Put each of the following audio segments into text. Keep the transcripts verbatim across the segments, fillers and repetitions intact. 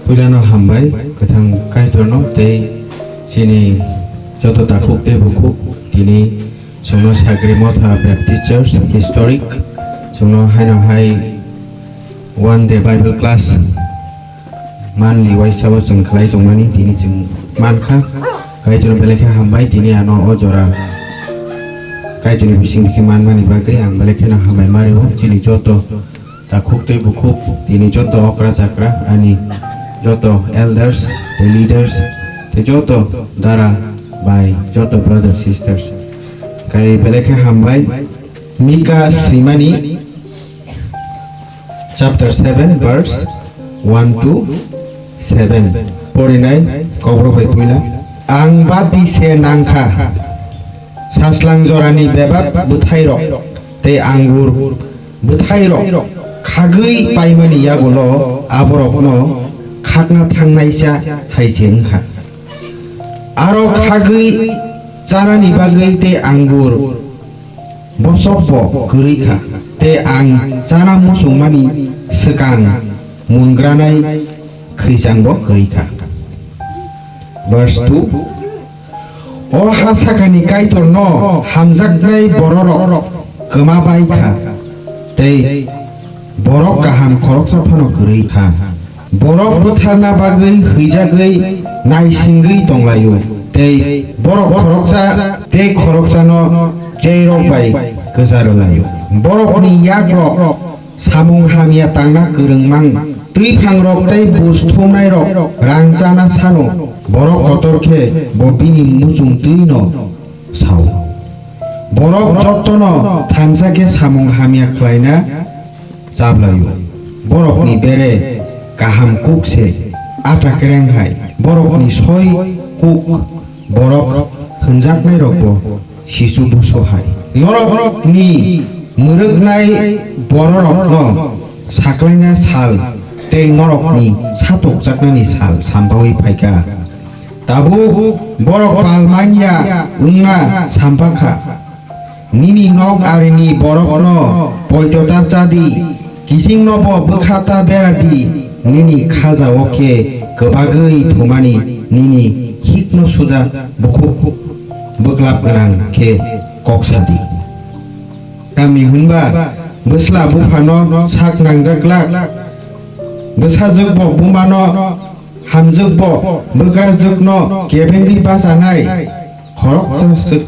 Puilano hambai kwthang Kaitorno tei chini joto takhuk tei bukhuk tini chwngno Sagri Motha Baptist Church Historic chwngno haino hai one day Bible class manli waisa o chwng khlai tongmani tini chwng mankha. Kaitorno belai khe hambai tini ano o jora Kaitorni bising khe manmani bagwi ang belai kheno hambai mario chini joto takhuk tei bukhuk tini joto okra chakra ani joto elders tei leaders tei joto dara bai joto brother sisters kai belai khe hambai. Mika swimani chapter seven verse one to seven porinai kokrok bai puila. Ang bati se nangkha, saslang jorani bebak bwthairok tei angur bwthairok khagwi paimani yagulo aborokno khakna thangnaisa hai se wngkha. Aro khagwi chanani bagwi tei angur bosokbo kwrwi kha, tei ang chana muchungmani swkang mungranai khwichangbo kwrwi kha. Verse two. O ha sakani Kaitorno hamjaknai bororok kwma bai kha, tei borok kaham khoroksa phano kwrwi kha. Borok butharna bagwi huijagwi naisingwi tonglaio, tei borok khoroksa tei khoroksano cheirok bai kwcha rwlaio. Borokni yakrok samung hamya tangna kwrwng mang, twiphangrok tei buj thumnairok rang chana sano, borok kotor khe bo bini muchung twino sao. Borok jottono thansa khe samung hamya khlaina chablaio. Borokni bere kaham kuk se ata kereng hai, borokni soi kuk borok hwnjaknairokbo sisu busu hai. Norokni mwrwknai bororokno saklaina sal tei norokni satokjaknani sal sambawi phaikha. Tabuk borok pal manya wngna sampakha. Nini nok arini borokno poito ta cha di, kisingnobo bwkha ta bera di, nini khaja-o khe kwbagwi thumani nini hikno suda bukhuk bwklap gwnang khe kok sa di. Tamni hwnba bwsla buphano sak nangjak glak, bwsajwkbo bumano hamjwkbo bwkrajwkno kebengwi bachanai. Khoroksa swk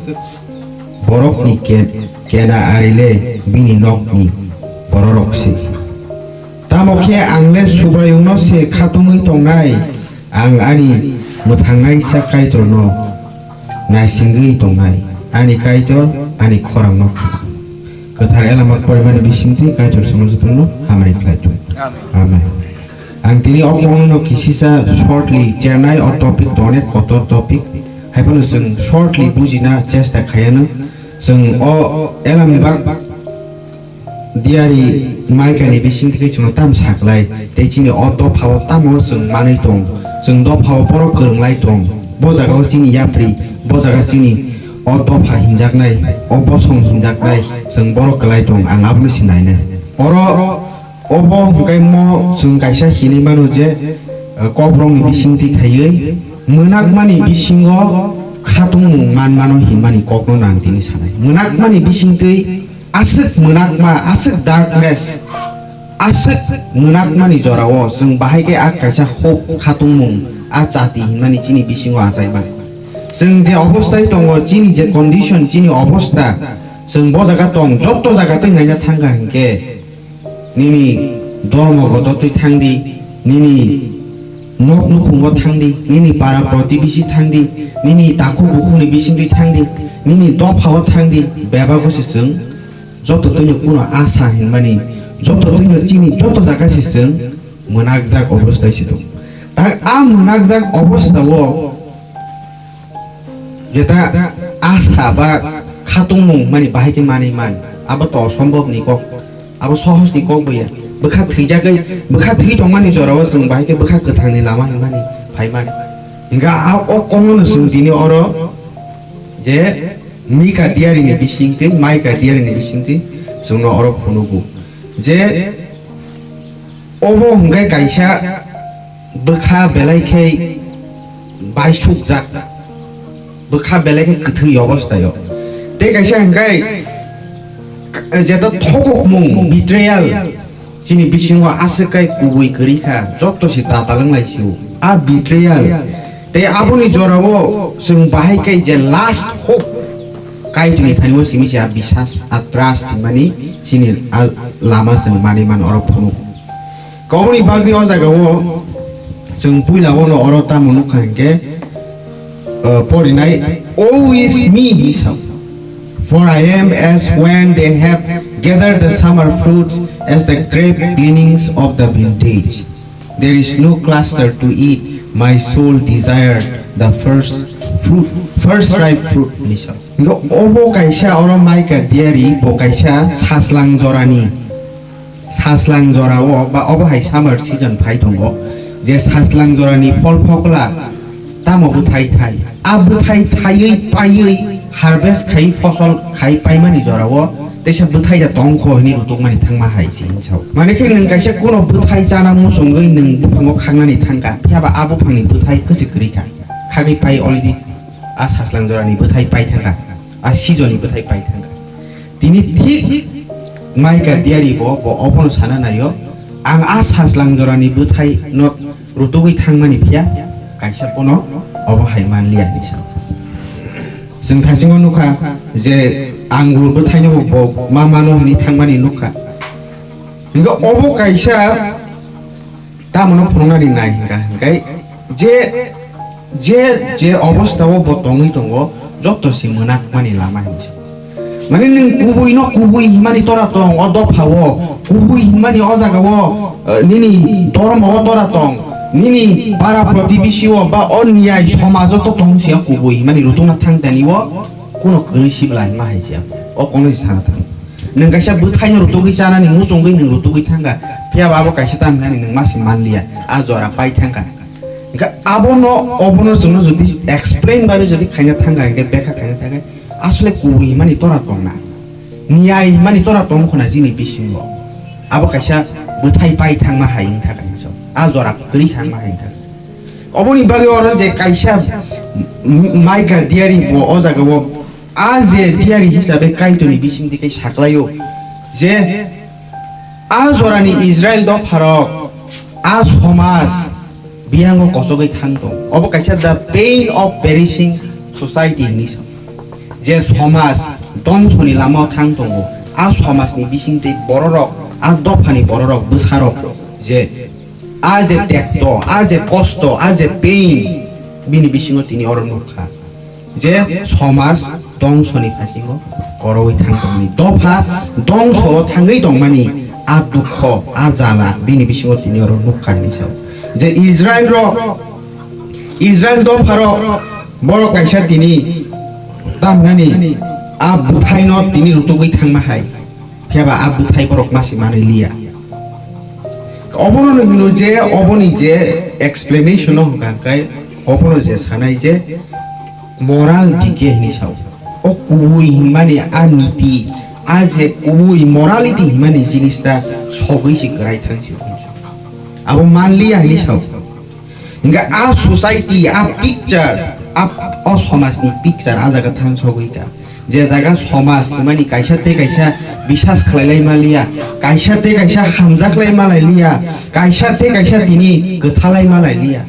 borokni ke-, kena arile bini nokni bororok se. Tamo khe ang le Subraiyungno se khatungwi tongnai, ang ani mwthangnaisa Kaitorno naisingwi tongnai, ani Kaitor ani khorangno. Kwthar Elama porimani bisingtwi Kaitor chwng jotono hamari khlai thung. Amen. Amen. Ang tini o kokno kisisa shortly chernai o topic to onek kotor topic. Haiphano chwng shortly bujina chesta khayano. Chwng o Elambak diari Maikani bisingtwi chwngno tam saklai. Tei chini o dophao tamo chwng manwi tong. Chwng dophao borok kwrwnglai tong. Bo jagao chini yapri, bo jaga chini o dopha hinjaknai, o bosong hinjaknai, chwng borok kwlai tong. Ang abono sinainai. Oro Obo hwnkhe mo chwng kaisa hinwi mano je, eh, kokrokni bisingtwi khaiwi mwnakmani bisingo khatungmung manmano hinmani kokno nang tini sanai. Mwnakmani bisingtwi aswk mwnakma, aswk darkness, aswk mwnakmani jorao chwng bahai khe a kaisa hope khatungmung a chati hinmani chini bisingo achaimani. Chwng je obostai tongo, chini je condition, chini obosta, chwng bo jaga tong, jotto jaga tei naina thangkha hinkhe, nini dormo goto twi thang di, nini nok nukhungo thang di, nini para protibesi thang di, nini takhuk bukhukni bisingtwi thang di, nini dophao thang di, bebak se chwng joto twino kuno asa hinmani, joto twino chini joto jaga se chwng mwnakjak obostai se tong. Tak a mwnakjak obostao Jeta asa ba khatungmung mani bahai khe manwi man, abo to osombobni kok, abo sohosni kok bo ya. Bwkha thwijagwi, bwkha thwi tongmani jorao chwng bahai khe bwkha kwthangni lama hinmani phaimani. Hinkhe a o kokno chwng tini oro je Mika diarini bisingtwi, Maika diarini bisingtwi chwngno oro phunugo je obo hwnkhe kaisa Bwkha belai khe baisukjak, bwkha belai khe kwthwi obosthayo. Tei kaisa hwnkhe, jeto thokokmung, betrayal, chini bisingo aswk kai kubui kwrwi kha, joto se tatal wng lai sio. A betrayal, tei aboni jorao chwng bahai kai je last hope, Kaitorni thani o simi se a bisas, a trust hinmani chini a lama chwng manwi man oro phunuk. Koboni bagwi o jagao chwng puila bono oro tamo nukha hinkhe, uh, porinai, "Woe is me," hinwi sao. "For I am as when they have gathered the summer fruits as the grape gleanings of the vintage. There is no cluster to eat. My soul desired the first fruit, first ripe fruit," hinwi sao. Hinkhe obo kaisa oro Maikha diari bo kaisa saslang jorani Saslang jorao ba obo hai summer season phai tongo, je saslang jorani phol phokla tamo bwthai thai. A bwthai thaiwi paiwi harvest khai fosol khai paimani jorao teisa bwthai da tongkho hinwi rutukmani thangma hai se hinsao. Mane khe nwng kaisa kuno bwthai chana muchungwi nwng buphango khangnani thangkha, phiya ba a buphangni bwthai kwchwi kwrwi kha. Khagwi pai already a saslang jorani bwthai pai thangkha, a season ni bwthai pai thangkha. Tini thik Maikha diari bo, bo obono sana naio, "Ang a saslang jorani bwthai no rutugwi thangmani phiya kaisa bono obo hai manliya," hinwi sa. Chwng thaisingo nukha je angur bwthaino bo, bo ma mano hinwi thangmani nukha. Hinkhe obo kaisa tamono phunuknani nai hinkha, hinkhe je, je, je obostha o bo tongwi tongo, joto se mwnakmani lama hinwi sa. Mane nwng kubui no kubui hinmani tora tong, o dopha o kubui hinmani o jaga o, eh, nini dormo o tora tong, nini para protibisi o ba o niyai somaj o to tong se kubui hinmani rutukna thang tani o kuno kwrwi sibla hinma hai se o kono se sana thang. Nwng kaisa bwthaino rutugwi chanani muchungwi nwng rutugwi thangkha, phiya ba abo kaisa tam hinani nwng ma se manliya, a jora pai thangkha. Hinkhe abono, obono chwngno jodi explain bai jodi khaina thangkha, hinkhe bekha khaina thangkha, asle kubui hinmani tora tongna, niyai hinmani tora tong khona chini bisingo. Abo kaisa bwthai pai thangma hai wng thangkha hinwi sa, a jora kwrwi thangma hai wng thangkha. Oboni bagwi oro je kaisa m-, m-, Maikha diari bo o jaga o A je diari hisabe Kaitorni bisingtwi khe saklaio je a jorani Israil dopharok, a somaj biyango kochogwi thang tong. Obo kaisa the pain of perishing society hinwi sa. Je somaj dongsoni lamao thang tongo, a somajni bisingtwi bororok, a dophani bororok, bwsarok je a je tekto, a je kosto, a je pain, bini bisingo tini oro nukha. Je somaj dongsoni phasingo korowi thang tongmani, dopha dongso thangwi tongmani, a dukho, a jala bini bisingo tini oro nukha hinwi sao. Je Israil rok, Israil dopha rok, borok kaisa tini tamnani a bwthaino tini rutugwi thangma hai. Phiya ba a bwthai borok ma se manwi liya. Obono no hino je oboni je explanation no hwnkha khe obono je sanai je moral decay hinwi sao. O kubui hinmani a niti, a je kubui morality hinmani jinis ta sogwi se kwrai thang se. Abo manliya hinwi sao. Hinkhe a society, a picture, a, o somajni picture a jaga thang sogwi kha. Je jaga somaj hwnmani kaisa tei kaisa bisas khlailai maliya, kaisa tei kaisa hamjaklai malailiya, kaisa tei kaisa tini kwthalai malailiya.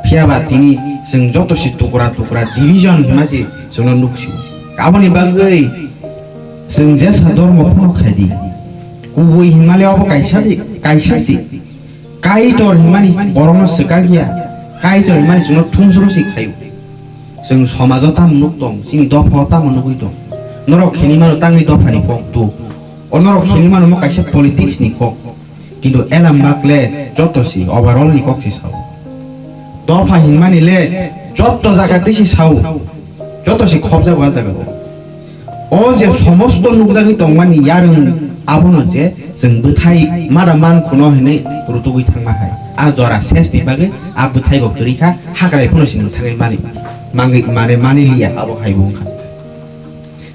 Phiya ba tini chwng joto se tukra tukra division hwnma se chwngno nuksio. Aboni bagwi chwng jesa dormo phano khaidi. Kubui hwnmale obo kaisa di, kaisa se. Kaitor hwnmani borokno swkak ya, Kaitor hwnmani chwngno thumsru se khaio. Chwng somajo tamo nuk tong, chini dophao tamo nugwi tong. Norok khini mano tangni dophani kok tu. O norok khini mano mo kaisa politics ni kok. Kintu elam bakle joto si overall ni kok si sao. Dopha hinmani le joto jaga tei si sao. Joto si khobjago a jaga o. O je somosto nukjagwi tongmani yarwng abono je chwng bwthai mada man khuno hinwi rutugwi thangma hai. A jora sesni bagwi a bwthai bo kwrwi kha, hakrai phano sini thangwi mani, mangwi, mane mani liya abo hai bo wngkha.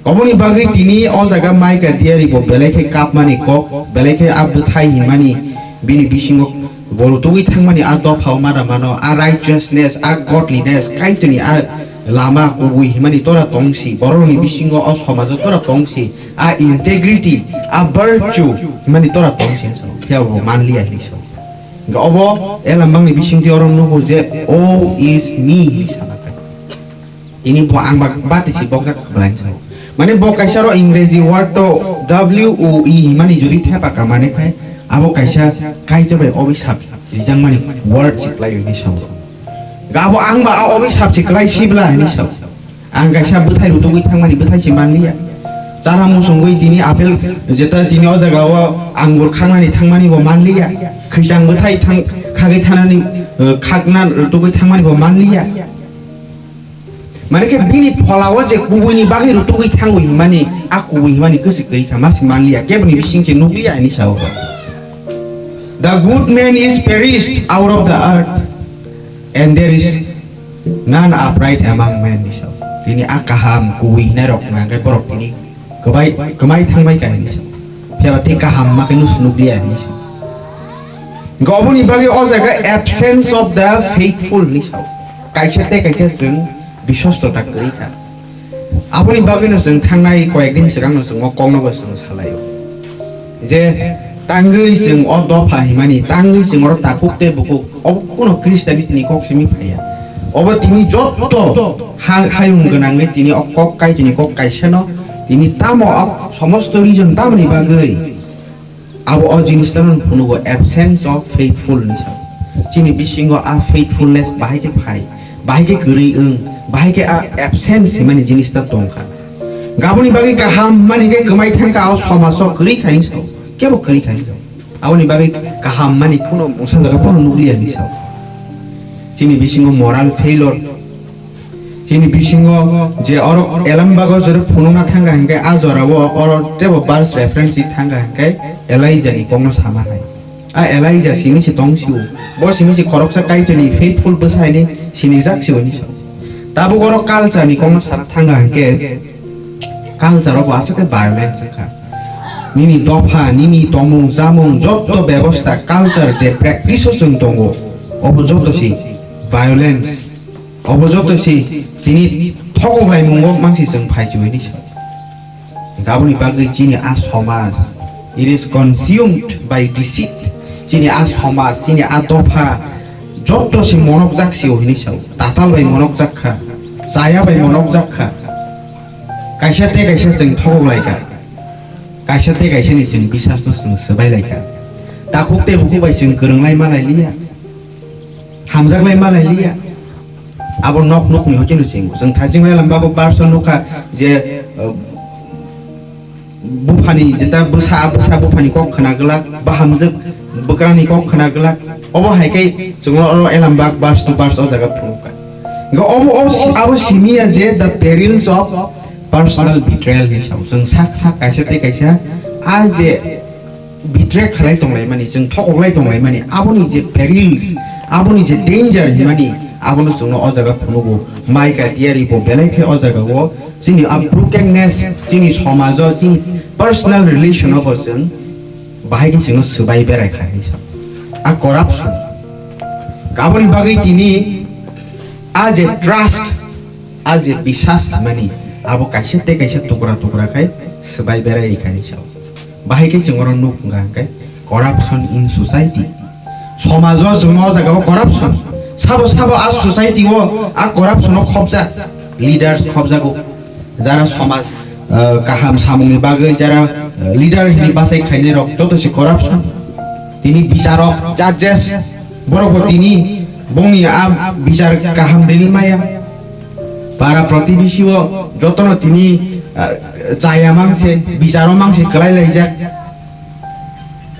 Oboni bagwi tini o jaga Maikha diari bo belai khe kapmani kok, belai khe a bwthai hinmani bini bisingo Bo rutugwi thangmani a dophao mada mano, a righteousness, a godliness, Kaitorni a lama kubui himani tora tongsi, borokni bisingo o somajo tora tongsi, a integrity, a virtue himani tora tongsi hinwi sao. Phiya bo manliya hinwi sao. Hingkhe obo elambakni bisingtwi oro nugo je, "O is me," hinwi sana kha. Tini bo ang bak-, bati si bokjak kha belai hinwi sao. Mane bo kaisa ro Ingreji word to W O E himani jodi thepa ka mane khai, abo kaisa Kaitor bai obisap rijak mani word si klai hinwi sao. Ga bo ang ba a obisap si klai sibla hinwi sao. Ang kaisa bwthai rutugwi thangmani bwthai si manliya. Chara musungwi tini apple jeta tini o jaga o angur khangnani thangmani bo manliya. Khwichang bwthai thang-, khagwi thanani, eh, khakna rutugwi thangmani bo manliya. Mane khe bini phola o je kubuini bagwi rutugwi thangwi himani, a kubui himani kwswi kwrwi kha, masi manliya, keboni bising se nukliya hinwi sao. The good man is perished out of the earth, and there is none upright among men, hinwi sao. Tini a kaham kubui hinai rok hwnka hwnkhe borok tini kwbai, kwmai thangbai kha hinwi sao. Phiya ba tei kaham ma khe nus nukliya hinwi sao. Hingkhe oboni bagwi o jaga absence of the faithful hinwi sao. Kaisa tei kaisa chwng biswastota kwrwi kha. Aboni bagwino chwng thangnai koyek din swkangno chwng o kokno bo chwng salaio. Je tangwi chwng o dopha himani, tangwi chwng oro takhuk tei bukhuk, obo kuno Christianity ni kok simi phaiya. Obo tini jotto ha-, hayung gwnangwi tini o kok kai tini kok kaisano tini tamo o somosto reason tamoni bagwi abo o jinis tamo phunugo absence of faithfulness. Chini bisingo a faithfulness bahai khe phai, bahai khe kwrwi wng, bahai khe a absence himani jinis ta tongkha. Gaboni bagwi kaham mani khe kwmai thangkha o somaso kwrwi khainsa, kebo kwrwi khainsa. Aboni bagwi kaham mani kuno mungsa jaga pono nukliya hinwi sao. Chini bisingo moral failure. Chini bisingo je oro Elambago jora phunukna thangkha hinkhe a jorao oro tebo verse reference thangkha hinkhe Elijah ni kokno sama hai. A Elijah simi se tong sio. Bo simi se khoroksa Kaitorni faithful bwsa hinwi sinijak sio hinwi sao. Tabuk oro culture ni kokno sana thangkha hinkhe culture o bo aswk khe violence wngkha. Nini dopha, nini tomung, chamung, jotto bebosta, culture je practice o chwng tongo, obo jotto se violence. Obo jotto se tini thokoklaimungo mangsi chwng phaichwi hinwi sao. Aboni bagwi chini a somaj, it is consumed by deceit. Chini a somaj, chini a dopha jotto se monokjak sio hinwi sao. Tatal bai monokjak kha, chaya bai monokjak kha. Kaisa tei kaisa chwng thokoklaikha. Kaisa tei kaisa ni chwng bisas no chwng swbai laikha. Takhuk tei bukhuk bai chwng kwrwng lai ma lai liya. Hamjak lai ma lai liya. Abo nok nokni hochino chwng. Chwng thaching bai lamba bo verse o nukha je, uh, buphani jeta bwsa, bwsa buphani kok khna glak, bahamjwk bwkrani kok khna glak. Obo hai khe chwng oro elambak verse to verse o jaga phunukha. Hingkhe obo, o si-, abo simiya je the perils of personal betrayal hinwi sao. Chwng sak sak kaisa tei kaisa a je betray khlai tonglaimani, chwng thokoklai tonglaimani, aboni je perils, aboni je danger himani, abono chwngno o jaga phunugo. Maika diari bo belai khe o jaga o chini a brokenness, chini somajo, chini personal relation o bo chwng bahai khe chwngno swbai berai kha hinwi sao. A corruption. Aboni bagwi tini a je trust, a je bisas himani, abo kaisa tei kaisa tukra tukra khai swbai berai rikha hinwi sao. Bahai khe chwng oro nuk wngkha hwnkhe corruption in society. Somajo chwng o jaga o corruption. Sabo sabo a society o a corruption o khopjak, leaders khopjago. Jara somaj, ah, kaham samungni bagwi jara, ah, leader hini bachai khainai rok joto se corruption. Tini bicharok, judges, borok bo tini bongni a bichar kaham rini maya. Para protibisi o jotono tini, ah, chaya mangse, bicharo mangse kwlai laijak.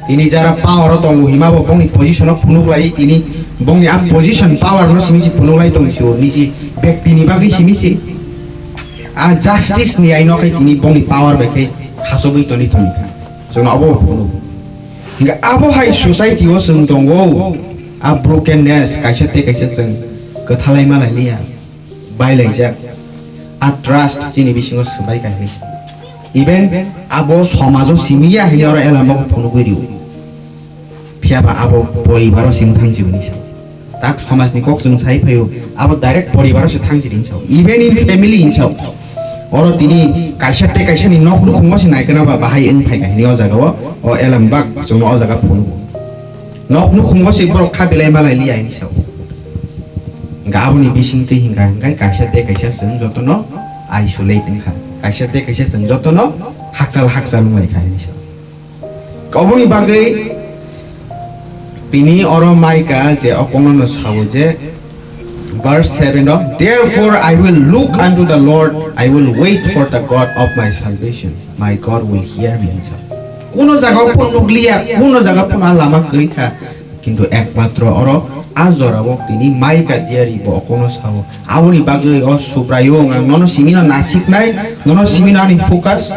Tini jara power o tongo hima bo bongni position o phunuk lai, tini bongni a position power no simi se phunuk lai tong sio, niji bekti ni bagwi simi se. A justice ni aino khai tini bongni power bai khai khasogwi toni toni kha. Chwng abo phunuk. Hingkhe abo hai society o chwng tongo, a brokenness kaisa tei kaisa chwng kwthalai ma lai liya. Bailaijak. A trust chini bisingo swbai kha hinwi. Even abo somajo simiya hinwi oro elambakgo phunugwi rio. Phiya ba abo poribaro sing thang jiboni sa. Tak somajni kok chwng sai phaio, abo direct poribaro se thang jiboni sa. Even in family in sa. Oro tini kaisa tei kaisa ni nok nukhungo se naikana ba bahai wng phai kahini o jaga o, o elem bak chwng o jaga phunukgo. Nok nukhungo se borok kha belai malai liya hinwi sao. Hingkhe aboni bisingtwi hingkha hingkhe kaisa tei kaisa chwng jotono isolate wngkha. Kaisa tei kaisa chwng jotono hakchal hakchal wnglaikha hinwi sao. Oboni bagwi tini oro Maika je o kokno sao je, Verse seven o, "Therefore I will look unto the Lord, I will wait for the God of my salvation. My God will hear me," hinwi sa. Kuno jaga o phano nukliya, kuno jaga o phano a lama kwrwi kha. Kintu ekmatro oro a jora o tini Maika diari bo kono sao. Aboni bagwi o Subraiyung ang nono simino nasiknai, nono simino ani focus,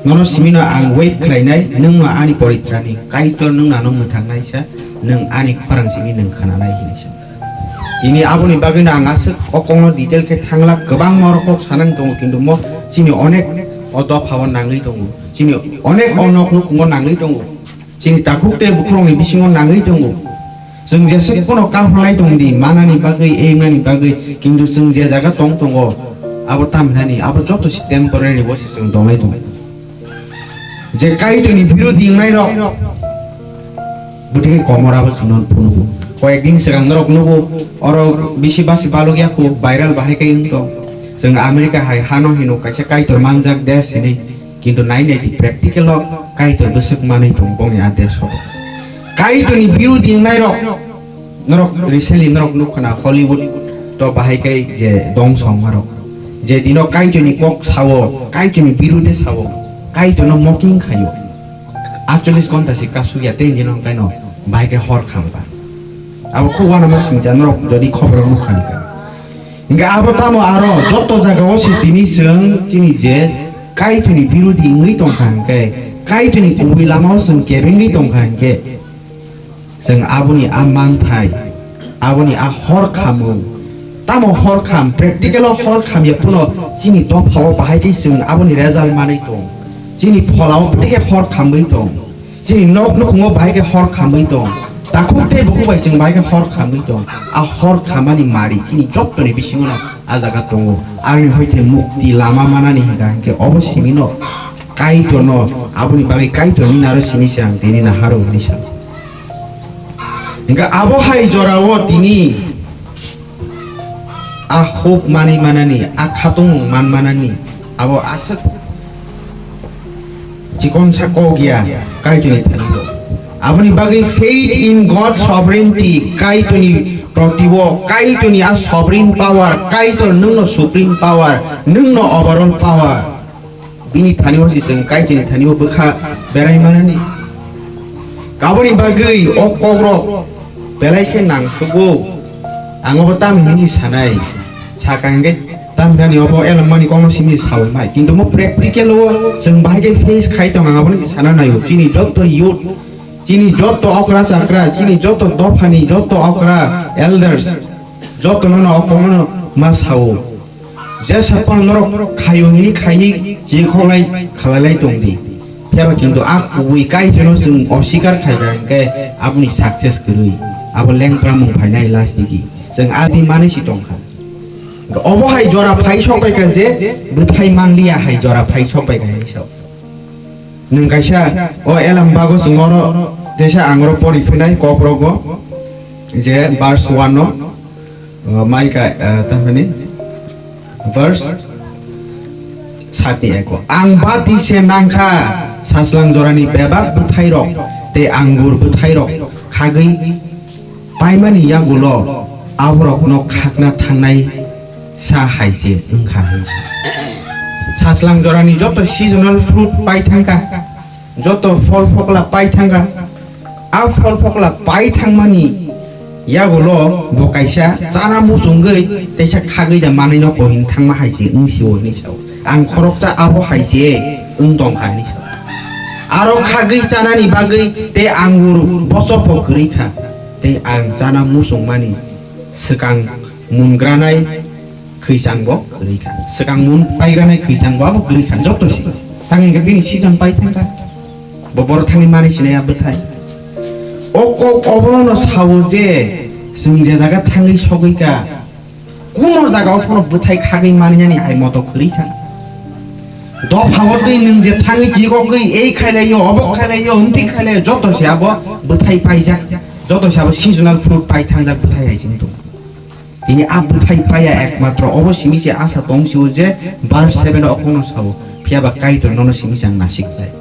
nono simino ang wait khlainai, nwng no ani poritrani, Kaitor nwng ano mwthangnai sa, nwng ani khorang simi nwng khnanai hinwi sa. Tini aboni bagwino ang aswk o kokno detail khe thangla, kwbangma oro kok sanani tongo, kintu mo chini onek o dophao nangwi tongo, chini onek o nok nukhungo nangwi tongo, chini takhuk tei bukhurokni bisingo nangwi tongo. Chwng jeswk phano kaphulnai tong di, manani bagwi, emnani bagwi, kintu chwng je jaga tong tongo, abo tamhinani, abo joto se temporary bo se chwng tongnai tongo. Je Kaitorni birodi wngnai rok, bwtwi komor abo chwngno phunukgo. Koyek din swkang norok nugo, oro bisi basi balok yaku viral bahai khe wng tong. Chwng America hai hano hino kaisa Kaitor manjak desh hinwi, kintu nai nai di practical o Kaitor bwswk manwi tong bongni a desh o. Kaitorni birodi wngnai rok, norok recently norok nukha na Hollywood to bahai khe je dongso wngma rok. Je dino Kaitorni kok sao, Kaitorni birode sao, Kaitorno mocking khaio. Aatcholish ghonta se kasukya tei nino hwnkhe no bahai khe hor kham ba. Abo khub uanama singcha norok jodi khobor nukha hwnkhe. Hingkhe abo tamo aro joto jaga o se tini chwng chini je Kaitorni birodi wngwi tongkha hwnkhe, Kaitorni kubui lama o chwng kebengwi tongkha hwnkhe, chwng aboni a manthai, aboni a hor khamung, tamo hor kham, practical o hor kham ya phano chini dopha o bahai khe chwng aboni result manwi tong, chini phola o tei khe hor khamwi tong. Chini nok nukhungo bahai khe hor khamwi tong. Takhuk tei bukhuk bai chwng bahai khe hor khamwi tong. A hor khamani mari chini jottoni bisingo no a jaga tongo. Ani hoite mukti lama manani hingka hingke obo simi no Kaitor no, aboni bagwi Kaitor ni naro simi se ang tini naharo hinwi sa. Hingke abo hai jora o tini a huk manwi manani, a khatung man manani, abo aswk chikonsa kok ya Kaitorni thani o. Aboni bagwi faith in God's sovereignty, Kaitorni proti o, Kaitorni a sovereign power, Kaitor nwngno supreme power, nwngno overall power. Bini thani o se chwng Kaitorni thani o bwkha berai manani. Aboni bagwi o kokrok belai khe nangsugo. Ang obo tamo hinwi se sanai. Saka hingke tamo hinani obo elomani kokno simi sawi mai. Kintu mo practical o chwng bahai khe face khai tong ang abono se sana naio. Chini joto youth, chini joto okra chakra, chini joto dophani joto okra elders, joto nono o kokno ma sao. Jesa phano norok khaio hini khaini chikholai khalailai tongdi. Phiya ba kintu a kubui Kaitorno chwng osikar khaikha hwnkhe aboni success kwrwi. Abo lengpramung phainai last digi. Chwng adi manwi si tongkha. Obo hai jora phai sokpaikha je bwthai manliya hai jora phai sokpaikha hinwi sao. Nwng kaisa o elam bago chwng oro teisa ang oro pori phinai kokrokgo je verse one no. O, Maika, eh, tamani verse satni eko. Ang bati se nangkha, saslang jorani bebak bwthairok tei angur bwthairok khagwi paimani yagulo aborokno khakna thangnai sa hai se wngkha hinwi sa. Saslang jorani joto seasonal fruit pai thangkha. Joto phol phokla pai thangkha. A phol phokla pai thangmani yagulo bo kaisa chana muchungwi teisa khagwi da manwino kohin thangma hai se wng sio hinwi sao. Ang khoroksa abo hai se wng tongkha hinwi sao. Aro khagwi chanani bagwi tei angur bochorbo kwrwi kha. Tei ang chana muchungmani swkang mungranai khwichangbo kwrwi kha. Swkang mun paigranai khwichangbo abo kwrwi kha, joto se. Tang hingkhe bini season pai thangkha. Bo boro thangwi manwi sinai a bwthai. O kok obono no sao je chwng je jaga thangwi sogwi ka, kuno jaga o phano bwthai khagwi manani hai moto kwrwi kha. Dopha o twi nwng je thangwi chirikokgwi ei khailaio, obo khailaio, wngtwi khailaio, joto se abo bwthai paijak, joto se abo seasonal fruit pai thangjak bwthai hai sini tongo. Tini a bwthai paya ekmatro obo simi se asa tong sio je verse seven o okno sao, phiya ba Kaitor nono simi se ang nasik lai.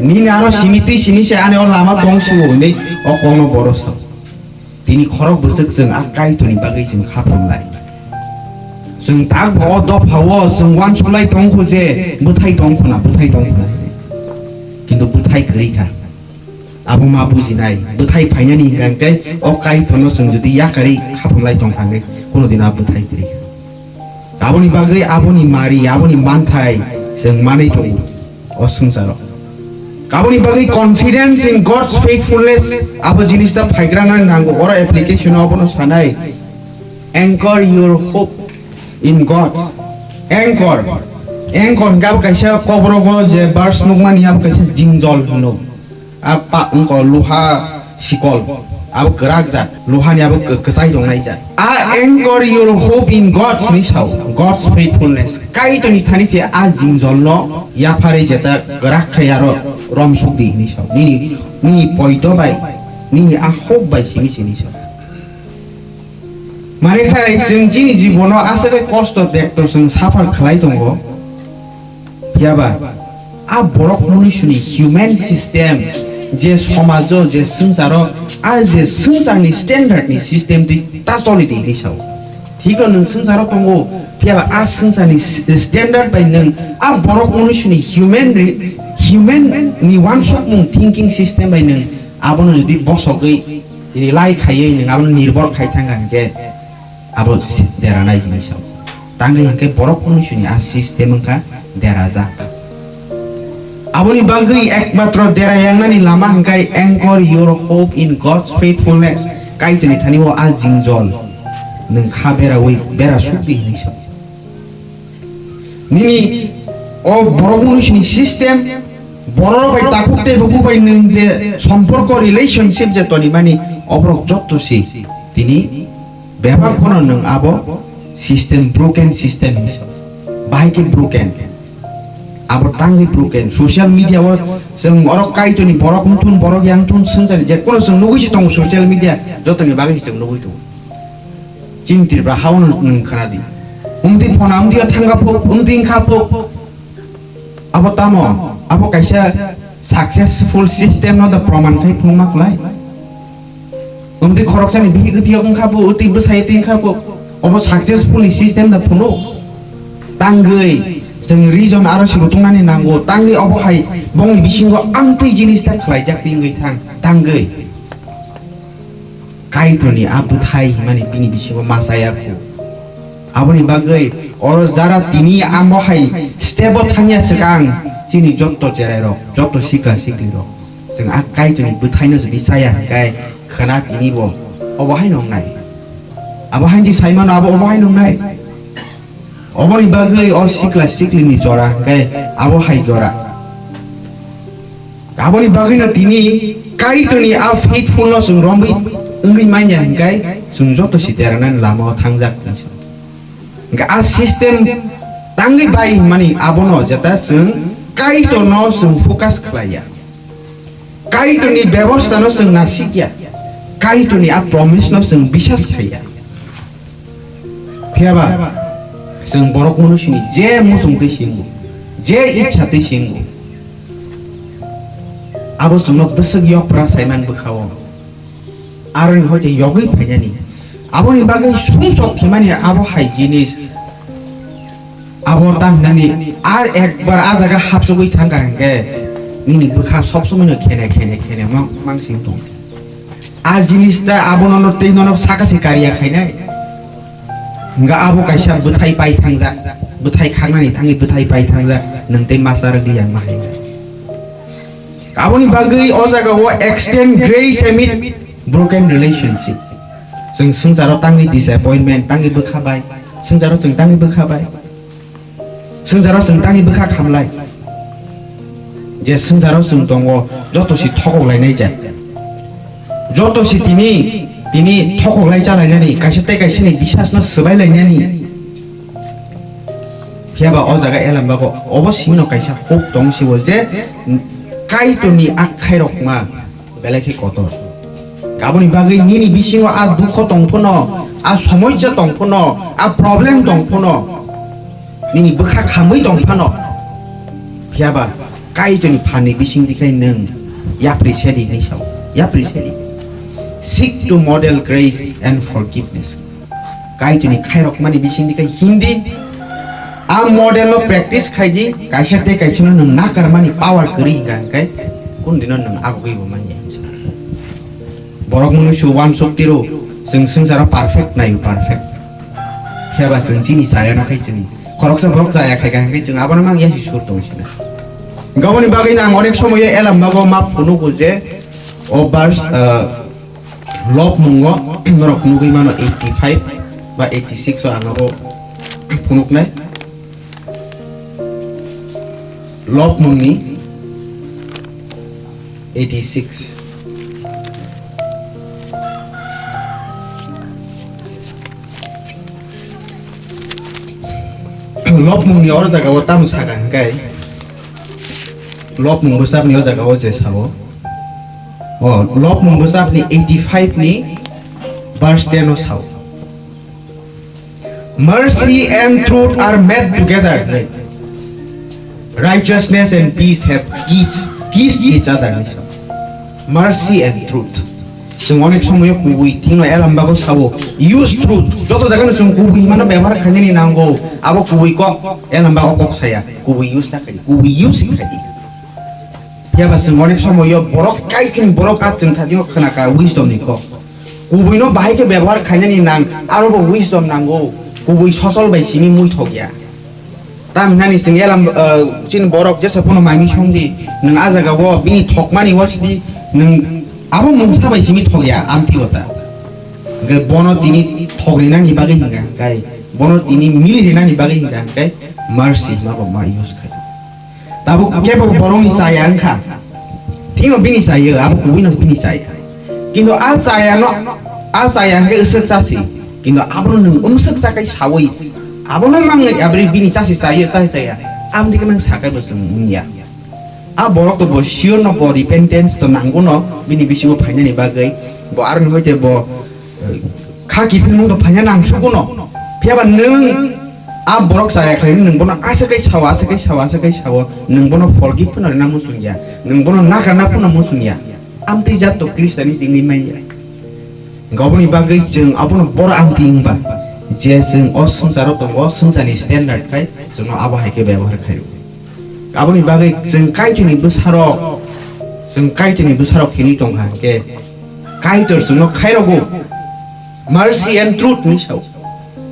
Nini aro simi twi simi se ani o lama tong sio hinwi o kokno boro sao. Tini khorok bwswk chwng a Kaitorni bagwi chwng kha phrwnglai. Chwng tak bo o dopha o chwng uansuk lai tong kho je bwthai tong khuna, bwthai tong khuna. Kintu bwthai kwrwi kha. Abo ma bujinai, bwthai phainani hingka hingke o Kaitorno chwng jodi yakarwi kha phrwnglai tong kha hingke kuno din a bwthai kwrwi kha. Aboni bagwi aboni mari, aboni manthai chwng manwi tongo o swngcharo. Aboni bagwi confidence in God's faithfulness abo jinis ta phaigrana nango. Oro application abono sanai, anchor your hope in God. Anchor, anchor hingke abo kaisa kokborok o je verse nukmani abo kaisa jingjol hino. A pa wngkha luha sikol, abo kwrak jak, luhani abo kw-, kwchai tongnai jak. A anchor your hope in God hinwi sao, God's faithfulness. Kaitorni thani se a jingjolno yapharwi jeta kwrak khai aro romsok di hinwi sao. Nini, nini poito bai, nini a hope bai simi sini sao. Mane khai chwng chini jibono aswk kosto dektor chwng suffer khlai tongo. Phiyaba a borok munisuni human system, je somajo, je swngcharo, a je swngcharni standard ni system di ta choli di hinwi sao. Thikno nwng swngcharo tongo, phiyaba a swngcharni s-, standard bai nwng a borok munisuni human ri-, human ni wansukmung thinking system bai nwng abono jodi bosogwi rely khaiwi nwng abono nirbor khai thangkha hinkhe, abo si-, deranai hinwi sao. Tangwi hinkhe borok munisuni a system wngkha derajak. Aboni bagwi ekmatro derayangnani lama hinkhe anchor your hope in God's faithfulness. Kaitorni thani o a jingjol nwng kha berawi bera sukdi hinwi sao. Nini o borok munisini system, borok bai takhuk tei bukhuk bai nwng je somporko, relationship je tonimani, oborok jotto se tini bebak phano nwng abo system, broken system hinwi sao. Bahai khe broken. Abo tangwi broken. Social media o chwng oro Kaitorni borok wngthun, borok yang thun, swngcharni je kono chwng nugwi se tongo social media, jotoni bagwi se chwng nugwi tongo. Chini Tripura hao no nwng khna di. Umtwi phone amtwi o thangkha phuk, umtwi wngkha phuk. Abo tamo, abo kaisa successful system no da proman khai phunukma klai. Umtwi khoroksani bihik twi wngkha phuk, utwi bwsai twi wngkha phuk. Obo successful system da phunuk. Tangwi, chwng reason aro sibo tongnani nango. Tangwi obo hai bongni bisingo amtwi jinis ta khlaijak twi wngwi thang. Tangwi. Kaitorni a bwthai himani bini bisingo ma chaya kho. Aboni bagwi oro jara tini amo hai step o thangya swkang chini jotto cherai rok, jotto sikla sikli rok, chwng a Kaitorni bwthaino jodi chaya hwnkhe khwna tini bo obo hai nongnai. Abo hai je saimano abo obo hai nongnai. Oboni bagwi o sikla siklini jora hwnkhe abo hai jora. Aboni bagwino tini Kaitorni a faithfulno chwng romwi wngwi manya hwnkhe chwng joto si deranani lamao thangjak. Hwnkhe a system tangwi bai hwnmani abono jeta chwng Kaitorno chwng focus khlaiya. Kaitorni bebostha no chwng nasikya, Kaitorni a promise no chwng bisas khaiya. Phiyaba chwng borok munisini je muchung twi singo, je ichha twi singo, abo chwngno bwswk yokpra saiman bwkhao. Aroni hoite yogwi phainani. Aboni bagwi sumsok khimani abo hai jinis. Abo tamhinani a ekbar a jaga hapsugwi thangkha hinkhe nini bwkha sob somoino khene khene khene mang, mangsing tong. A jinis ta abono no tei nono saka se kariya khainai. Hingga abo kaisa bwthai pai thangjak, bwthai khaknani thangwi bwthai pai thangjak, nwng tei masa rwgwi yang ma hai. Aboni bagwi o jaga o extend grace amid broken relationship. Chwng swngcharo tangwi disappointment, tangwi bwkha bai. Swngcharo chwng tangwi bwkha bai. Swngcharo chwng tangwi bwkha khamlai. Je swngcharo chwng tongo, joto si thokok lainai ja. Joto si tini, tini thokoklai chalainani, kaisa tei kaisani bisasno swbailainani. Phiya ba o jaga Elambago obo simino kaisa hope tong sibo je Kaitorni a khairokma belai khe kotor. Aboni bagwi nini bisingo a dukho tong phano, a somossa tong phano, a problem tong phano, nini bwkha khamwi tong phano, phiya ba Kaitorni phanni bising dikhai nwng yapri sedi hinwi sao, yapri sedi. Seek to model grace and forgiveness. Kaitorni khairokmani bising dikhai hindi, a model no practice khaidi, kaisa tei kaisa no nwng nakarmani power kwrwi hinka hinkai, kun dino nwng agugwi bo manya hinsa. Borok mwnwi su uansuk tiro, chwng swngcharo perfect naio, perfect. Phiya ba chwng chini chaya na khai chwng khoroksa borok chaya khai khai chwng abono mang yasi sur tong sina. Gaboni bagwi nang onek somoyo Elambago ma phunugo je o verse, uh, lobmungo norok nugwi mano eighty five ba eighty six o ang abo phunuknai. Lobmungni eighty six. Lobmungni oro jaga o tamo saka hinkai, Lobmung bwsapni o jaga o je sao, o Lobmung bwsapni eighty five ni verse ten o sao. Mercy and truth are met together. Righteousness and peace have kissed, kissed each other. Mercy and truth. Chwng onek somoyo kubui thwngno Elambago sabo, use truth. Joto jagano chwng kubui himano bebohar khainani nango. Abo kubui kok, Elambago kok saya. Kubui use ta khai, kubui use khai di. Phiya ba chwng onek somoyo borok kaitor ni borok a chwng thajingo khna ka wisdom ni kok. Kubui no bahai khe bebohar khainani nang, aro bo wisdom nango. Kubui sosol bai simi muithok ya. Tam hinani chwng Elam, uh, chini borok jesa phano mami song di, nwng a jaga o bini thokmani o sidi, nwng abo mungsa bai simi thok ya, amtwi o ta. Hwnkhe bono tini thok rinani bagwi hinka hinkai, bono tini mili rinani bagwi hinka hinkai, mercy hwnba bo ma use khai. Tabuk kebo borokni chaya wngkha. Thikno bini chayo, abo kubuino bini chaya. Kintu a chayano, a chaya hwnkhe swk chasi. Kintu abono nwng umswk chakai sawi, abono mangwi abri bini chasi chayo, chasi chaya. Aboni khe nang sakai bo chwng wngya. A borok to bo sure no bo repentance to nango no bini bisingo phainani bagwi. Bo aroni hoite bo, eh, kha kiphilmung to phaina nang sugo no. Phiya ba nwng a borok chaya khlai nwng bono aswk kai sao, aswk kai sao, aswk kai sao, nwng bono forgive phano rwna muchung ya, nwng bono nakarna phano muchung ya. Amtwi jat to Khristani tingwi manya. Gaboni bagwi chwng abono boro amtwi wngba je chwng o swngcharo tongo, o swngcharni standard khai chwngno abo hai khe bebohar khaio. Aboni bagwi chwng Kaitorni bwsarok, chwng Kaitorni bwsarok hinwi tongkha hwnkhe, Kaitor chwngno khairogo, mercy and truth hinwi sao.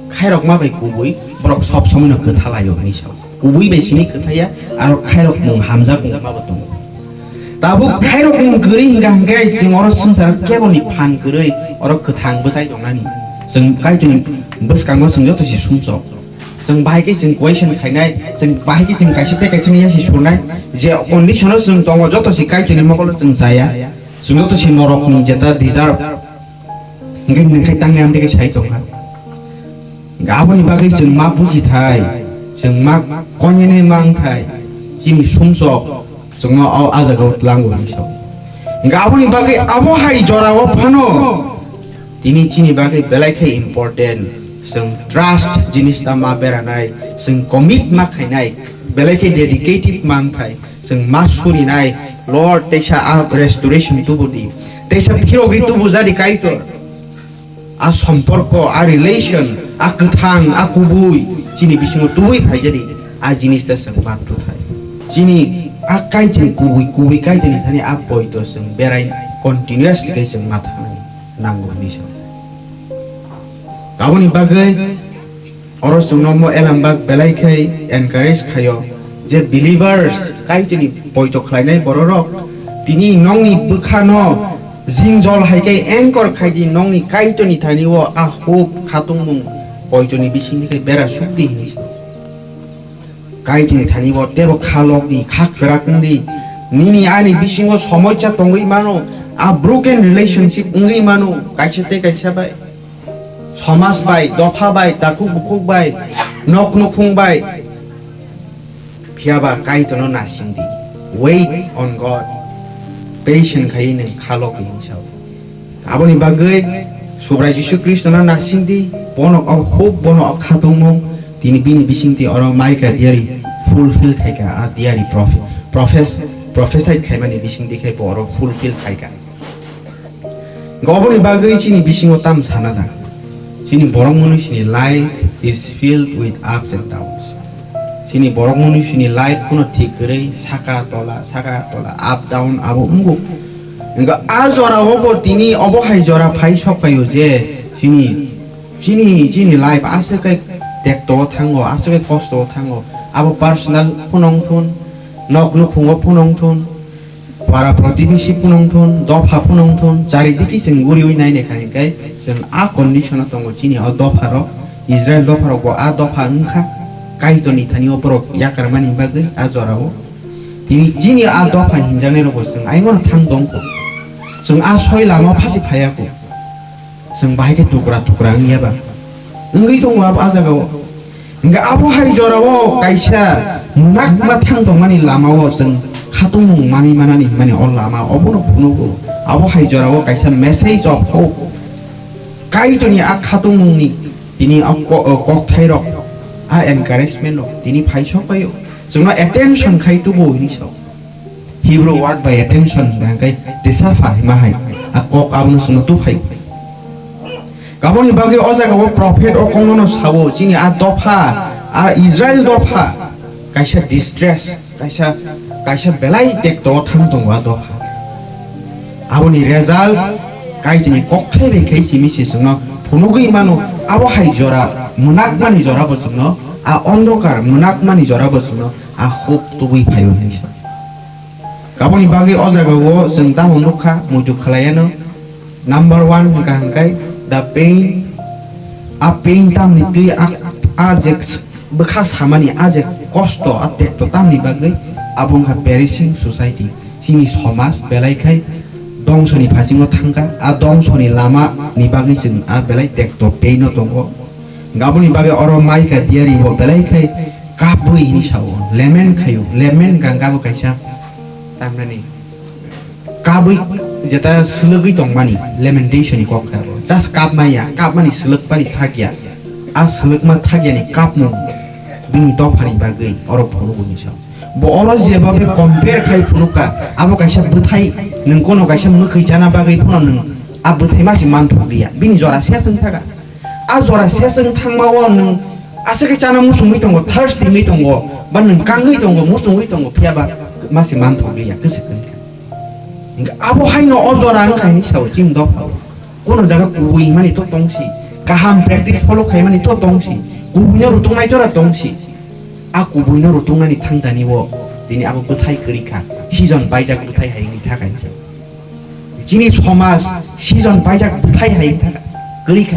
Khairokma bai kubui borok sob somoino kwthalaio hinwi sao. Kubui bai simi kwthaiya, aro khairokmung hamjakmung ma bo tongo. Tabuk khairokmung kwrwi hwnkha hwnkhe chwng oro swngcharo keboni phan kwrwi oro kwthang bwchai tongnani. Chwng Kaitorni bwskango chwng joto se sumsok. Chwng bahai khe chwng question khainai, chwng bahai khe chwng kaisa tei kaisa ni yasi surnai, je condition o chwng tongo, joto se Kaitorni mokolo chwng chaya, chwng joto se norokni jeta deserve. Hwnkhe nwng khai tangni amtwi khe sai tongkha. Hwnkhe aboni bagwi chwng ma bujithai, chwng ma konyenai mangthai, chini sumsok chwngno o, a jagao tlango hinwi sao. Hwnkhe aboni bagwi abo hai jorao phano tini chini bagwi belai khe important, chwng trust jinis ta ma beranai, chwng commit ma khainai, belai khe dedicated man thai, chwng ma surinai, Lord, teisa a restoration tubu di, teisa phirogwi tubu jadi Kaitor, a somporko, a relation, a kwthang, a kubui, chini bisingo tubui phai jadi, a jinis ta chwng ma tu thai. Chini a Kaitor kubui, kubui Kaitorni thani a poito chwng berai continuously khe chwng ma thangnai. Nango hinwi sa. Aboni bagwi oro chwngno mo Elambak belai khai encourage khaio je believers, Kaitorni poito khlainai bororok, tini nokni bwkhano jingjol hai khe anchor khai di, nokni Kaitorni thani o a hope khatungmung poitoni bisingni khai bera suk di hinwi sa. Kaitorni thani bo teibo kha lok di, kha kwrak wng di. Nini ani bisingo somosa tongwi mano, A broken relationship wngwi mano kaisa tei kaisa bai, somaj bai, dopha bai, takhuk bukhuk bai, nok nukhung bai. Phiya ba Kaitorno nasing di. Wait on God. Patient khai nwng khalok di hinwi sao. Aboni bagwi Subrai Jisu Khristono nasing di. Bono o hope, bono o khatungmung, tini bini bisingtwi oro Micah diary fulfill khaikha, a diary prophe-, prophes-, prophesy khaimani bisingtwi khai bo oro fulfill khaikha. Oboni bagwi chini bisingo tam sana da. Chini borok mwnwi chini life is filled with ups and downs. Chini borok mwnwi chini life kuno thik kwrwi saka tola, saka tola, up down abo wngo. Wngkha a jora o bo tini obo hai jora phai sok phaio je chini, chini, chini life aswk khe tekto o thango, aswk khe kosto o thango. Abo personal phunong thun, nok nukhungo phunong thun, para protibesi phunong thun, dopha phunong thun, charidiki chwng guriwi nainai kha hinkhe chwng a condition o tongo. Chini o dopha rok, Israel dopha rok bo a dopha wngkha, Kaitorni thani o borok yakar mani bagwi a jora o. Tini chini a dopha hinjaknai rok bo chwng aimano thang tongkho, chwng a soi lama phasi phaiya kho. Chwng bahai khe tukra tukra wngya ba? Wngwi tongo abo a jagao. Hingkhe abo hai jorao kaisa munakma thang tongmani lamao chwng khatungmung manwi manani hwnmani o lama obono phunugo. Abo hai jorao kaisa message of hope. Kaitorni a khatungmungni tini a ko-, o kokthairok, a encouragement rok tini phai sok phaio. Chwngno attention khai tubu hinwi sao. Hebrew word by attention hwnkha hwnkhe tesapha hima hai. A kok abono chwngno tuphai. Aboni bagwi o jaga o prophet o kokno sao, chini a dopha, a Israel dopha, kaisa distress, kaisa, kaisa belai tekto o thang tongo a dopha. Aboni result, Kaitorni kokthai bai khai simi se chwngno phunugwi mano, abo hai jora, mwnakmani jora bo chwngno, a ondokar mwnakmani jora bo chwngno, a hope tubui phaio hinwi sa. Aboni bagwi o jaga o chwng tamo nukha, muitu khlaiano. Number one hwnkha hwnkhe the pain. A pain tamni twi a, a je bwkha samani, a je kosto, a tekto tamni bagwi abo wngkha perishing society. Chini somaj belai khai dongsoni phasingo thangkha. A dongsoni lama ni bagwi chwng a belai tekto pain o tongo. Aboni bagwi oro Micah diary bo belai khai kabwi hinwi sao, lament khaio, lament hwnkha hwnkhe abo kaisa tamnani kabwi jeta swlwgwi tongmani, lamentation ni kok kha abo. Just kap maya, kapmani swlwkmani thakya, a swlwkma thakyani kapmung bini dophani bagwi oro phunugo hinwi sao. Bo oro jeba be compare khai phunukha, abo kaisa bwthai, nwng kono kaisa mwkhwi chana bagwi phano nwng a bwthai masi manthok liya, bini jora ses wng thaka. A jora ses wng thangma o nwng aswk khe chana muchungwi tongo, thirsty wngwi tongo, ba nwng kangwi tongo, muchungwi tongo, phiya ba masi manthok liya, kwswk wng kha. Hinkhe abo haino o jora wng kha hinwi sao chini dopha o. Kono jaga kubui himani to tong si, kaham practice follow khaimani to tong si, kubuino rutung nai jora tong si. A kubuino rutungnani thangdani o tini abo bwthai kwrwi kha, season paijak bwthai hai wngwi tha kaisa. Chini somaj season paijak bwthai hai wngwi tha kwrwi kha.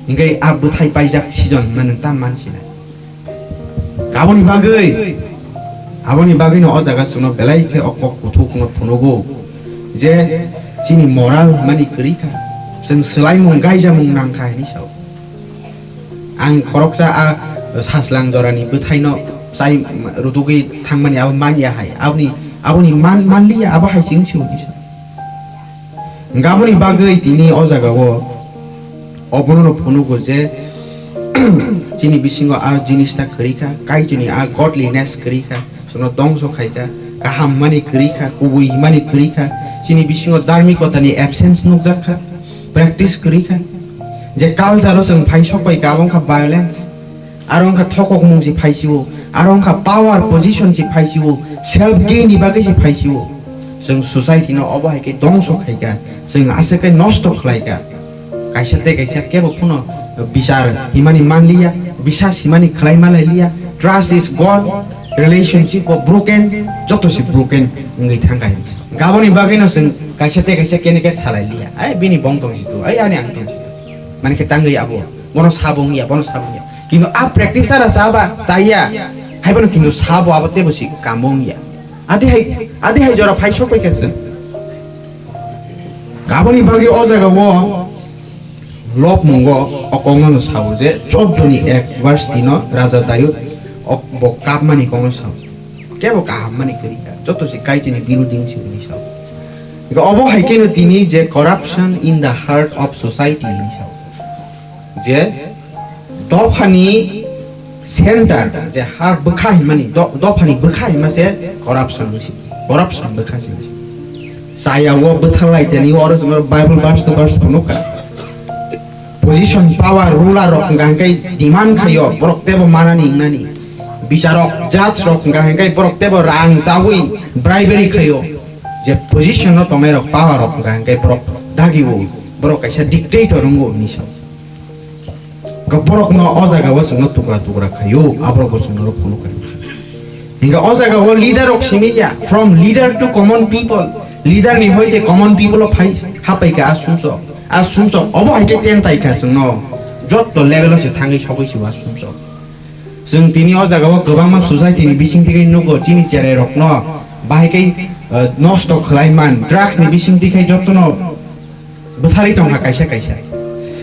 Hinkhe a bwthai paijak season hwnma nwng tam mansinai. Aboni bagwi, aboni bagwino o jaga chwngno belai khe o kok kuthukno phunugo je chini moral hwnmani kwrwi kha, chwng swlaimung gaijamung nang kha hinwi sao. Ang khoroksa a sajlang jorani bwthaino chai rutugwi thangmani abo manya hai, aboni, aboni man, manliya, abo hai chwng se hinwi sao. Hwnkhe aboni bagwi tini o jagao obono phunugo je chini bisingo a jinis ta kwrwi kha, Kaitorni a godliness kwrwi kha, chwngno dongso khai kha, kaham hwnmani kwrwi kha, kubui hwnmani kwrwi kha, chini bisingo dharmikotani absence nukjak kha, practice kwrwi kha, je culture o chwng phai sok bai kha, abo wngkha violence. Aro wngkha thokokmung se phaisio, aro wngkha power position se phaisio, self gain ni bagwi se phaisio. Chwng society no obo hai khe dongso khaikha, chwng aswk khe nosto khlaikha. Kaisa tei kaisa kebo phano bichar himani manliya, bisas himani khlai malailiya, trust is gone, relationship bo broken, joto se broken wngwi thangkha. Aboni bagwino chwng kaisa tei kaisa kene khe salailiya, "Ai bini bong tong si tu, ai ani ang tong si tu." Mani khe tangwi abo. Bono sabo wngya, bono sabo wngya. Kintu a practice ara chaba, chaya. Haibono kintu sabo abo tebo si kamo wngya. Adi hai, adi hai jora phai sok pai kha chwng. Aboni bagwi o jaga o lobmungo o kokno no sao je chordo ni ek verse tino Raja Dayud o bo kapmani kokno sao. Kebo kaham mani kwrwi kha. Joto se Kaitorni birodhi wngsi hwnwi sao. Hingkhe obo hai kheno tini je corruption in the heart of society hwnwi sao. Je dophani center je ha bwkha himani do-, dophani bwkha hima se corruption wngsi. Corruption bwkha se wngsi. Chaya o bwtharlai tani oro chwng Bible verse to verse phunukha. Position, power, ruler rok hwnka hwnkhe demand khaio, borok tebo manani wngnani. Bicharok, judge rok hwnka hwnkhe borok tebo rang chawi bribery khaio. Je position no tongnai rok, power rok hwnka hwnkhe borok dagi o, borok kaisa dictator wngo hinwi sao. Go borok no o jaga o chwngno tukra tukra khaio, aborok bo chwngno phunuk khaio. Hingke o jaga o leader rok simi ya, from leader to common people, leader ni hoite common people o phai hapai kha a sumsok. A sumsok obo hai khe ten tai kha chwngno. Jotto level o se thangwi sogwi se o a sumsok. Chwng tini o jaga o kwbangma society ni bising thigwi nugo chini cherai rok no bahai khe, eh, nosto khlai man drugs ni bising thigwi jotto no bwtharwi tongkha kaisa kaisa.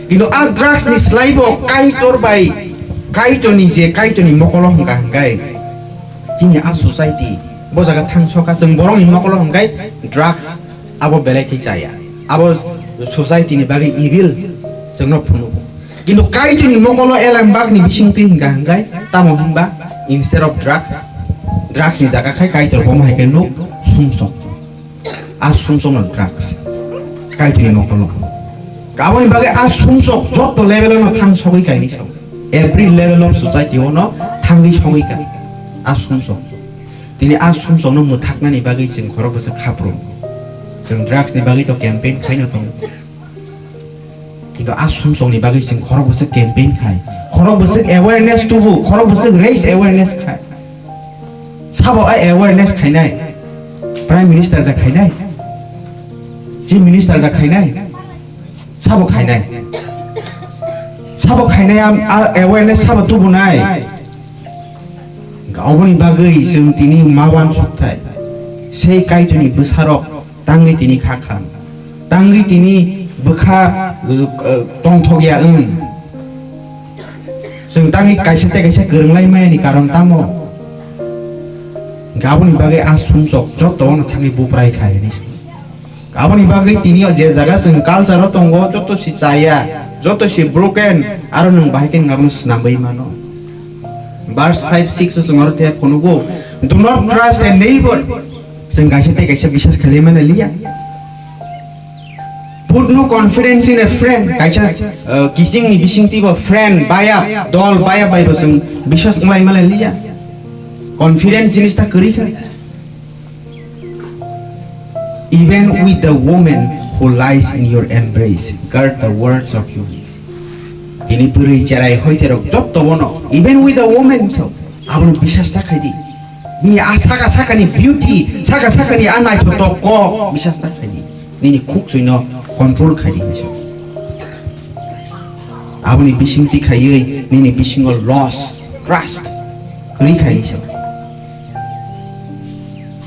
Kintu a drugs ni slai bo Kaitor bai, Kaitor ni je Kaitor ni mokolo hwnkha hwnkhe chini a society bo jaga thang soka chwng borok ni mokolo hwnkhe drugs abo belai khe chaya. Abo society ni bagwi evil chwngno phunuk. Kintu Kaitor ni mokolo elem bak ni bising twi hwnkha hwnkhe tamo hinba instead of drugs, drugs ni jaga khai Kaitor bomo hai khe nuk sumsok. A sumsokno drugs. Kaitorni mokolo. Aboni bagwi a sumsok jotto level-o no thang sogwi kaini sao. Every level of society-o no thangwi sogwi ka. A sumsok. Tini a sumsokno mwthaknani bagwi chwng khorok bwswk khapro. Chwng drugs-ni bagwi to campaign khaino tongo. Kintu a sumsokni bagwi chwng khorok bwswk campaign khai, khorok bwswk awareness tubu, khorok bwswk raise awareness khai. Sabo a awareness khainai? Prime Minister da khainai? Chief Minister da khainai? Sabo khainai? Sabo khainai a, a awareness sabo tubunai? Oboni bagwi chwng tini ma uansukthai. Sei Kaitorni bwsarok tangwi tini kha kham. Tangwi tini bwkha, uh, uh, tongthok ya wng. Chwng tangwi kaisa tei kaisa kwrwng lai maya ni karon tamo? Aboni bagwi a sumsok joto no thangwi buprai khai hinwi. Aboni bagwi tini o je jaga chwng culture o tongo, joto si chaya, joto si broken, aro nwng bahai khe nwng abono swnamwi mano. Verse five, six o chwng oro the phunugo, "Do not trust a neighbor." Chwng kaisa tei kaisa biswas khlai mani liya. Put no confidence in a friend. Kaisa, uh, kiching ni bising tibo friend, baya, dol, baya bai bo chwng biswas khlai mani liya. Confidence jinis ta kwrwi kha. Even with the woman who lies in your embrace, guard the words of your lips. Tini bwrwi cherai hoite rok jotto bono, even with the woman, so, abono bisas ta khaidi. Bini a saka sakani beauty, saka sakani a naithotok kok bisas ta khaidi. Nini khuk chuino control khaidi hinwi sa. Aboni bisingtwi khaiwi nini bisingo loss, trust kwrwi khaini sa.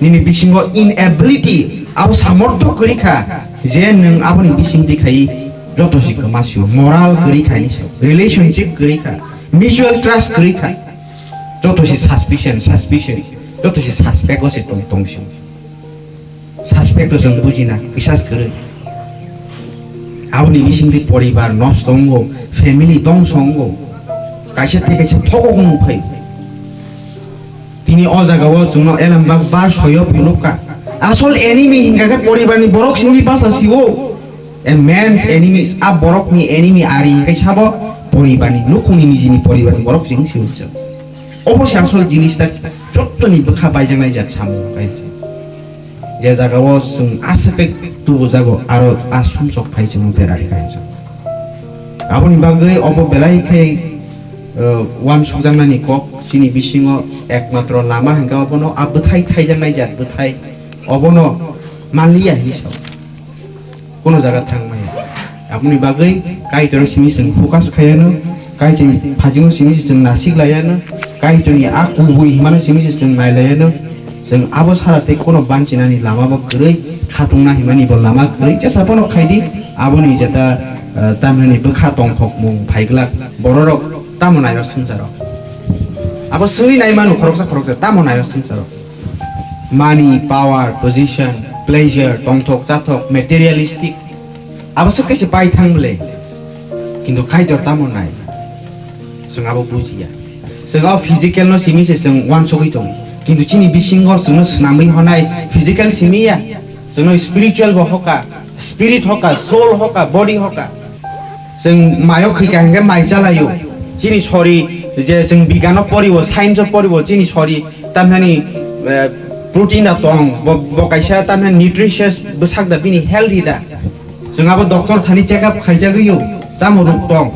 Nini bisingo inability, abo samortho kwrwi kha je nwng aboni bisingtwi khaiwi joto si kwma sio, moral kwrwi khaini sa, relationship kwrwi kha, mutual trust kwrwi kha, joto si suspicion, suspicion, joto si suspect o si tong, tong sio. Suspect to chwng bujina, bisas kwrwi. Aboni bisingtwi poribar nosto wngo, family dongso wngo. Kaisa tei kaisa thokok wng phai. Tini o jaga o chwngno elembak bar soyo phunukka. Asol enemy hingka khe poribarni borok simi basa siwo. A man's enemy, a borokni enemy ari hingke sabo poribarni, nukhungni nijini poribarni borok simi siwo. Obo se asol jinis ta jottoni bwkha baijaknai jat samung. Je jaga o chwng aswk khe tubujago, aro a sumsok phai chwng berari kha hinwi. Aboni bagwi obo belai khe, uh, uansukjaknani kok, chini bisingo ekmatro lama hwnkhe obono a bwthai thaijaknai jat bwthai, obono manliya hinwi sao. Kono jaga thang maya. Aboni bagwi Kaitor simi chwng focus khayano, Kaitorni phaijingo simi chwng nasik layano, Kaitorni a kubui himano simi chwng nai layano. Chwng abo sara tei kono banchinani lama bo kwrwi, khatungna himani bo lama kwrwi, jesa pono khaidi, aboni jeta, eh, tamhinani bwkha tongthokmung phaiglak bororok tamo naio swngcharo. Abo swngwi nai mano khoroksa khoroksa tamo naio swngcharo. Money, power, position, pleasure, tongthok chathok, materialistic, abo swk kaisa pai thang bwle. Kintu Kaitor tamo nai? Chwng abo bujiya. Chwng o physical no simi se chwng uansugwi tongo. Kintu chini bisingo chwngno swnamwi honai physical simi ya. Chwngno spiritual bo hoka, spirit hoka, soul hoka, body hoka. Chwng mayo khika hingke mai chalaio. Chini sori je chwng bigano poriwo, science o poriwo, chini sori tamhani, eh, protein da tong, bo, bo kaisa tamhani nutritious bwsak da, bini healthy da. Chwng abo doctor thani check up khaijagwio, tamo rok tong.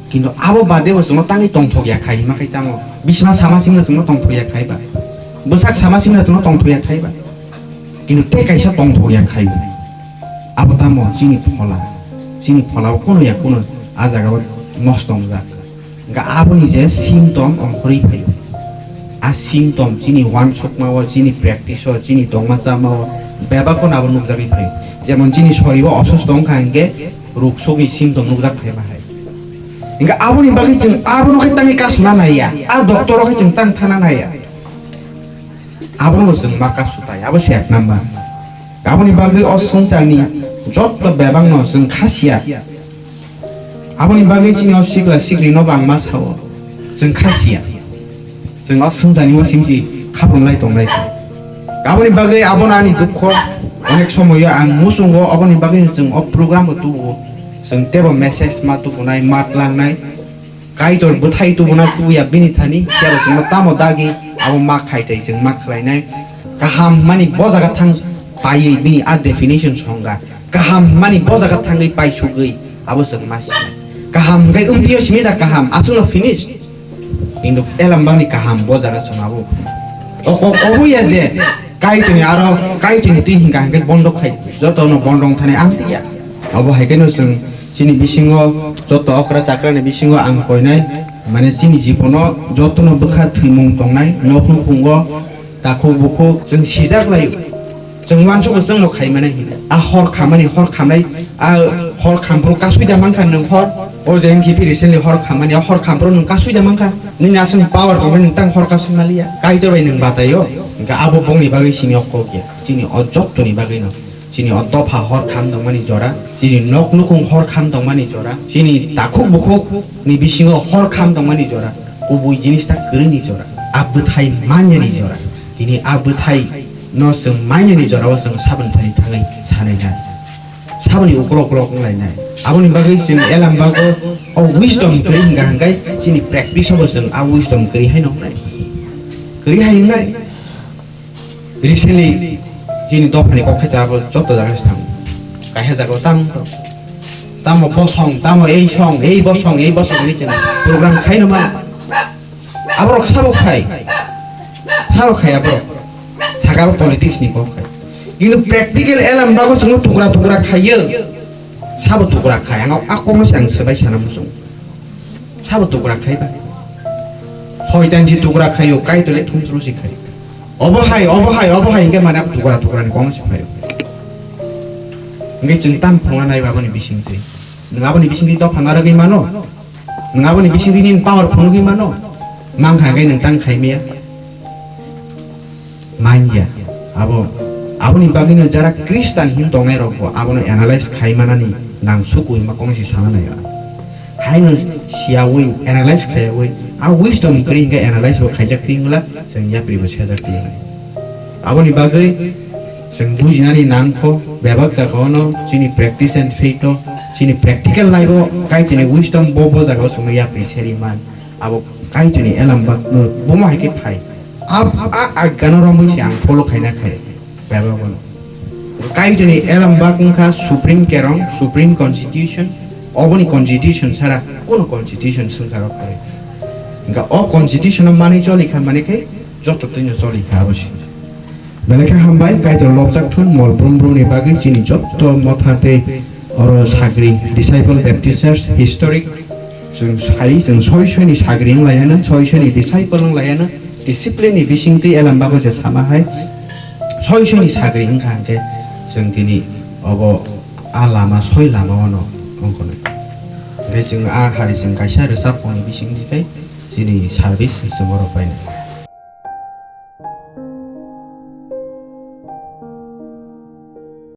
Kintu abo bade bo chwngno tangwi tongthok ya khai, hima khai tamo. Bisma sama simno chwngno tongthok ya khai ba. Bwsak sama simno chwngno tongthok ya khai ba. Kintu tei kaisa tongthok ya khai. Abo tamo chini phola. Chini phola o kuno ya kuno a jaga o nosto wngjak. Hingke aboni je symptom ongkhorwi phaio. A symptom chini uansukma o, chini practice o, chini tongma chama o bebak no abo nukjagwi phaio. Jemon chini sori o osusto wngkha hingke ruksokni symptom nukjak phaima hai. Hingke aboni bagwi chwng abono khe tangwi kasuna naiya, a doctor o khe chwng tang thana naiya. Abono chwng ma kasu tai, abo se ek number. Aboni bagwi o swngcharni jotto bebakno chwng khasiya. Aboni bagwi chini o sikla sikli no bo ang ma sao, chwng khasiya. Chwng o swngcharni o simsi khaprumlai tonglai kha. Aboni bagwi abono ani dukho, onek somoyo ang muchungo, aboni bagwi chwng o program bo tubuo. Chwng tebo message ma tubunai, ma tlangnai. Kaitor bwthai tubuna tubuya bini thani, tebo chwngno tamo dagi abo ma khai tai chwng ma khlainai. Kaham hwnmani bo jaga thang paiwi bini a definition songkha. Kaham hwnmani bo jaga thangwi paisugwi abo chwng ma sinai. Kaham hwnkhe wngtwio simi da kaham, aswkno finish. Kintu elambani kaham bo jaga chwng abo. O kok obo ya je Kaitorni aro Kaitorni twi hingka hingke bondok khai. Jotono bondok thani ang tiya. Abo hai kheno chwng chini bisingo joto okra chakrani bisingo ang koinai. Mane chini jibono jotono bwkha thwimung tongnai, nok nukhungo takhuk bukhuk chwng sijak laio. Chwng uansukgo chwngno khai mani hinwi. A hor khamani hor khamnai, a hor khamphuru kasui da mankha nwng hor. O je wngkhe phi recently hor khamani, a hor khamphuru nwng kasui da mankha. Nini aswk power tongwi nwng tang hor kasui maliya. Kaitor bai nwng bataio. Hingke abo bongni bagwi sini o kok ya. Chini o jottoni bagwino. Chini o dopha hor kham tongmani jora. Chini nok nukhung hor kham tongmani jora. Chini takhuk bukhuk ni bisingo hor kham tongmani jora. Kubui jinis ta kwrwini jora. A bwthai manyani jora. Tini a bwthai no chwng manyani jorao chwng saboni thani thangwi sanai na. Saboni uklok uklok wng lainai. Aboni bagwi chwng elam bago o wisdom kwrwi hingka hingkai chini practice o bo chwng a wisdom kwrwi hai noknai. Kwrwi hai wngnai. Recently chini dophani kok khaito abo joto jaga se thango. Kaisa jaga o tamo to. Tamo bosong, tamo ei song, ei bosong, ei bosong hinwi chwng program khaino mano. Aborok sabo khai. Sabo khai aborok. Saka bo politics ni kok khai. Kintu practical elam bago chwngno tukra tukra khaiyo. Sabo tukra khai. Ang a kokno se ang swbai sana muchung. Sabo tukra khai ba. Soitan si tukra khaio, Kaitor le thumsru si khai. Obo hai, obo hai, obo hai hingke mane tukra tukra ni kokno se phaio. Hingke chwng tam phunukna nai ba aboni bisingtwi. Nwng aboni bisingtwi dopha narwgwi mano. Nwng aboni bisingtwi nini power phunugwi mano. Mankha hwnkhe nwng tang khaimaya. Manya. Abo, aboni bagwino jara Khristan hin tongnai rokbo abono analyze khaimanani nang sukwi ma kongsi sana naiya. Haino siyawi, analyze khaiyawi, a wisdom kwrwi hwnkhe analyze bo khaijak twi wngla, chwng yapri bo sejak twi wngnai. Aboni bagwi chwng bujinani nangkho, bebak jagao no chini practice and faith o, chini practical life o Kaitorni wisdom bo, bo jagao chwngno yapri seri man. Abo Kaitorni elam bak no bomo hai khe phai. A, a, a gano romwi se ang follow khaina khai, bebak bono. Kaitorni elam bak wngkha Supreme Kerong, Supreme Constitution, oboni Constitution sara kono Constitution swngcharo kharwi. Hingkha o Constitution o manwi choli kha, mani khe joto twino choli kha abo se. Belai khe hambai, Kaitor lobjak thun, mol brum brum ni bagwi chini jotto motha tei oro sagri, Disciple Baptist Church, historic, chwng sai, chwng soi soi ni sagri wng lai ano, soi soi ni disciple wng lai ano, Discipline ni bisingtwi elem bagwi je sama hai soi soi ni sagri wngkha hwnkhe chwng tini obo a lama soi lama ono wngkha. Hwnkhe chwng a hari chwng kaisa rwchapmung ni bisingtwi khai chini service chwng oro painai.